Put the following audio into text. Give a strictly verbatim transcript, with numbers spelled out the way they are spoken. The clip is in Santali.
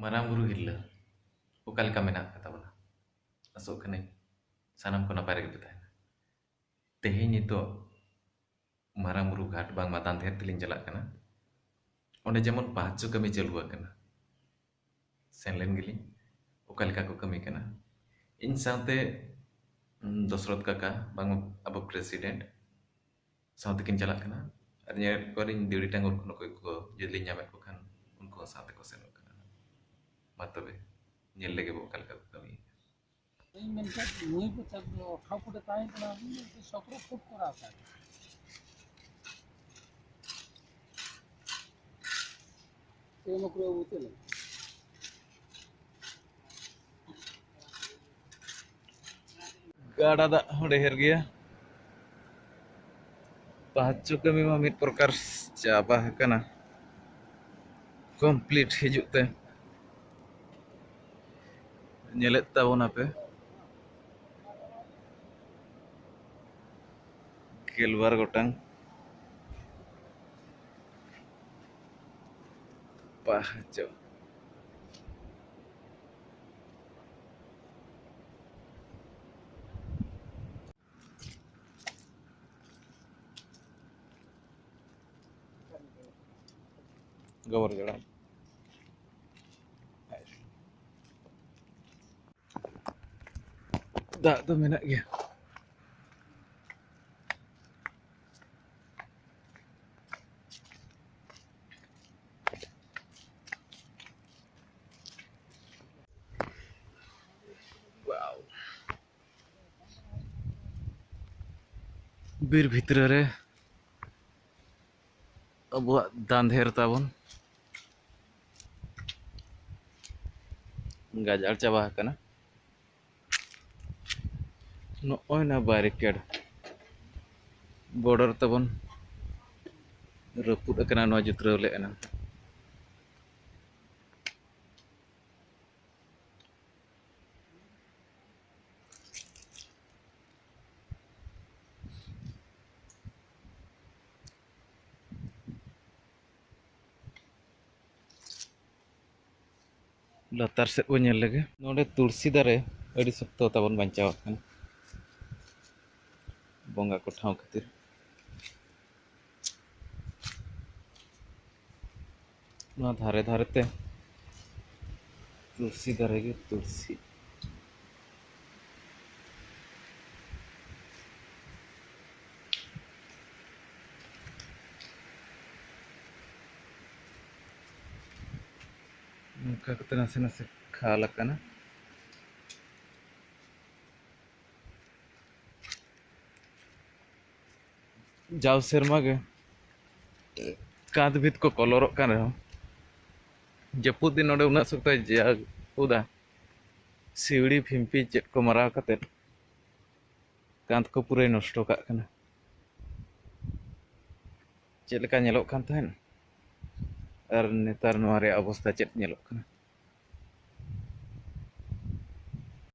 ᱢᱟᱨᱟᱝ ᱵᱩᱨᱩ ᱦᱤᱨᱞᱟᱹ ᱚᱠᱟ ᱞᱮᱠᱟ ᱢᱮᱱᱟᱜ ᱟᱠᱟᱫ ᱛᱟᱵᱚᱱᱟ? ᱟᱥᱚᱜ ᱠᱟᱹᱱᱟᱹᱧ ᱥᱟᱱᱟᱢ ᱠᱚ ᱱᱟᱯᱟᱭ ᱨᱮᱜᱮ ᱯᱮ ᱛᱟᱦᱮᱱᱟ᱾ ᱛᱮᱦᱮᱧ ᱱᱤᱛᱚᱜ ᱢᱟᱨᱟᱝ ᱵᱩᱨᱩ ᱜᱷᱟᱴ ᱵᱟᱝᱢᱟ ᱫᱟᱱᱫᱷᱮᱨ ᱛᱮᱞᱤᱧ ᱪᱟᱞᱟᱜ ᱠᱟᱱᱟ᱾ ᱚᱸᱰᱮ ᱡᱮᱢᱚᱱ ᱯᱟᱦᱟᱪᱪᱚ ᱠᱟᱹᱢᱤ ᱪᱟᱹᱞᱩ ᱟᱠᱟᱱᱟ, ᱥᱮᱱ ᱞᱮᱱ ᱜᱮᱞᱤᱧ ᱚᱠᱟ ᱞᱮᱠᱟ ᱠᱚ ᱠᱟᱹᱢᱤ ᱠᱟᱱᱟ᱾ ᱤᱧ ᱥᱟᱶᱛᱮ, ᱩᱸ, ᱫᱚᱥᱨᱚᱛ ᱠᱟᱠᱟ ᱵᱟᱝ ᱟᱵᱚ ᱯᱨᱮᱥᱤᱰᱮᱱᱴ ᱥᱟᱶ ᱛᱮᱠᱤᱱ ᱪᱟᱞᱟᱜ ᱠᱟᱱᱟ᱾ ᱟᱨ ᱧᱮᱞᱮᱫ ᱠᱚᱣᱟᱞᱤᱧ ᱫᱤᱣᱲᱤ ᱴᱟᱸᱜᱚᱨ ᱠᱷᱚᱱ ᱚᱠᱚᱭ ᱠᱚ ᱡᱩᱫᱤ ᱞᱤᱧ ᱧᱟᱢᱮᱫ ᱠᱚ ᱠᱷᱟᱱ ᱩᱱᱠᱩ ᱦᱚᱸ ᱥᱟᱶ ᱛᱮᱠᱚ ᱥᱮᱱᱚᱜ ᱠᱟᱱᱟ᱾ ᱢᱟ ᱛᱚᱵᱮ ᱧᱮᱞ ᱞᱮᱜᱮ ᱵᱚ ᱚᱠᱟ ᱞᱮᱠᱟ ᱠᱚ ᱠᱟᱹᱢᱤᱭᱮᱫᱟ᱾ ᱤᱧ ᱢᱮᱱᱠᱮᱫ ᱱᱩᱭ ᱠᱚ ᱪᱟᱯ ᱫᱚ ᱴᱷᱟᱶ ᱠᱚᱨᱮ ᱛᱟᱦᱮᱸ ᱠᱟᱱᱟ, ᱩᱱᱤ ᱫᱚ ᱥᱚᱠᱨᱚ ᱠᱷᱩᱵ ᱠᱚᱨᱟᱣ ᱠᱟᱜ᱾ ᱥᱮ ᱢᱚᱠᱨᱚ ᱵᱟᱹᱵᱩ ᱪᱮᱫ ᱞᱮᱠᱟ? ᱜᱟᱰᱟ ᱫᱟᱜ ᱦᱚᱸ ᱰᱷᱮᱨ ᱜᱮᱭᱟ᱾ ᱯᱟᱦᱟᱪᱪᱚ ᱠᱟᱹᱢᱤ ᱢᱟ ᱢᱤᱫ ᱯᱨᱚᱠᱟᱨ ᱪᱟᱵᱟ ᱟᱠᱟᱱᱟ, ᱠᱚᱢᱯᱞᱤᱴ ᱦᱤᱡᱩᱜ ᱛᱮ᱾ ᱧᱮᱞᱮᱫ ᱛᱟᱵᱚᱱᱟᱯᱮ ᱜᱮᱞᱵᱟᱨ ᱜᱚᱴᱟᱝ ᱯᱟᱦᱟᱪᱚ᱾ ᱜᱚᱵᱚᱨ ᱡᱚᱲᱟ᱾ ᱫᱟᱜ ᱫᱚ ᱢᱮᱱᱟᱜ ᱜᱮᱭᱟ᱾ Wow. ᱵᱤᱨ ᱵᱷᱤᱛᱨᱤ ᱨᱮ ᱟᱵᱚᱣᱟᱜ ᱫᱟᱸᱫᱷᱮᱨ ᱛᱟᱵᱚᱱ ᱜᱟᱡᱟᱲ ᱪᱟᱵᱟ ᱟᱠᱟᱱᱟ᱾ ᱱᱚᱜᱼᱚᱭ ᱱᱟ ᱵᱮᱨᱤᱠᱮᱰ ᱵᱚᱰᱟᱨ ᱛᱟᱵᱚᱱ ᱨᱟᱹᱯᱩᱫ ᱟᱠᱟᱱᱟ, ᱱᱚᱣᱟ ᱡᱩᱛᱨᱟᱹᱣ ᱞᱮ ᱮᱱᱟᱝ᱾ ᱞᱟᱛᱟᱨ ᱥᱮᱫ ᱵᱚᱱ ᱧᱮᱞ ᱞᱮᱜᱮ᱾ ᱱᱚᱰᱮ ᱛᱩᱞᱥᱤ ᱫᱟᱨᱮ ᱟᱹᱰᱤ ᱥᱚᱠᱛᱚ ᱛᱟᱵᱚᱱ ᱵᱟᱧᱪᱟᱣ ᱟᱠᱟᱱᱟ ᱵᱚᱸᱜᱟ ᱠᱚ ᱴᱷᱟᱶ ᱠᱷᱟᱹᱛᱤᱨ᱾ ᱱᱚᱣᱟ ᱫᱷᱟᱨᱮ ᱫᱷᱟᱨᱮ ᱛᱮ ᱛᱩᱞᱥᱤ ᱫᱟᱨᱮ ᱜᱮ ᱛᱩᱞᱥᱤ᱾ ᱱᱚᱝᱠᱟ ᱠᱟᱛᱮ ᱱᱟᱥᱮ ᱱᱟᱥᱮ ᱠᱷᱟᱞ ᱟᱠᱟᱱᱟ᱾ ᱡᱟᱣ ᱥᱮᱨᱢᱟ ᱜᱮ ᱠᱟᱸᱛ ᱵᱷᱤᱛ ᱠᱚ ᱠᱚᱞᱚᱨᱚᱜ ᱠᱟᱱ ᱨᱮᱦᱚᱸ, ᱡᱟᱹᱯᱩᱫ ᱫᱤᱱ ᱱᱚᱰᱮ ᱩᱱᱟᱹᱜ ᱥᱚᱠᱛᱚᱭ ᱡᱟᱹᱯᱩᱫᱟ, ᱥᱤᱣᱲᱤ ᱯᱷᱤᱢᱯᱤ ᱪᱮᱫ ᱠᱚ ᱢᱟᱨᱟᱣ ᱠᱟᱛᱮᱫ ᱠᱟᱸᱛ ᱠᱚ ᱯᱩᱨᱟᱹᱭ ᱱᱚᱥᱴᱚ ᱠᱟᱜ ᱠᱟᱱᱟ᱾ ᱪᱮᱫ ᱞᱮᱠᱟ ᱧᱮᱞᱚᱜ ᱠᱟᱱ ᱛᱟᱦᱮᱸᱫ ᱟᱨ ᱱᱮᱛᱟᱨ ᱱᱚᱣᱟ ᱨᱮᱭᱟᱜ ᱚᱵᱚᱥᱛᱟ ᱪᱮᱫ ᱧᱮᱞᱚᱜ ᱠᱟᱱᱟ?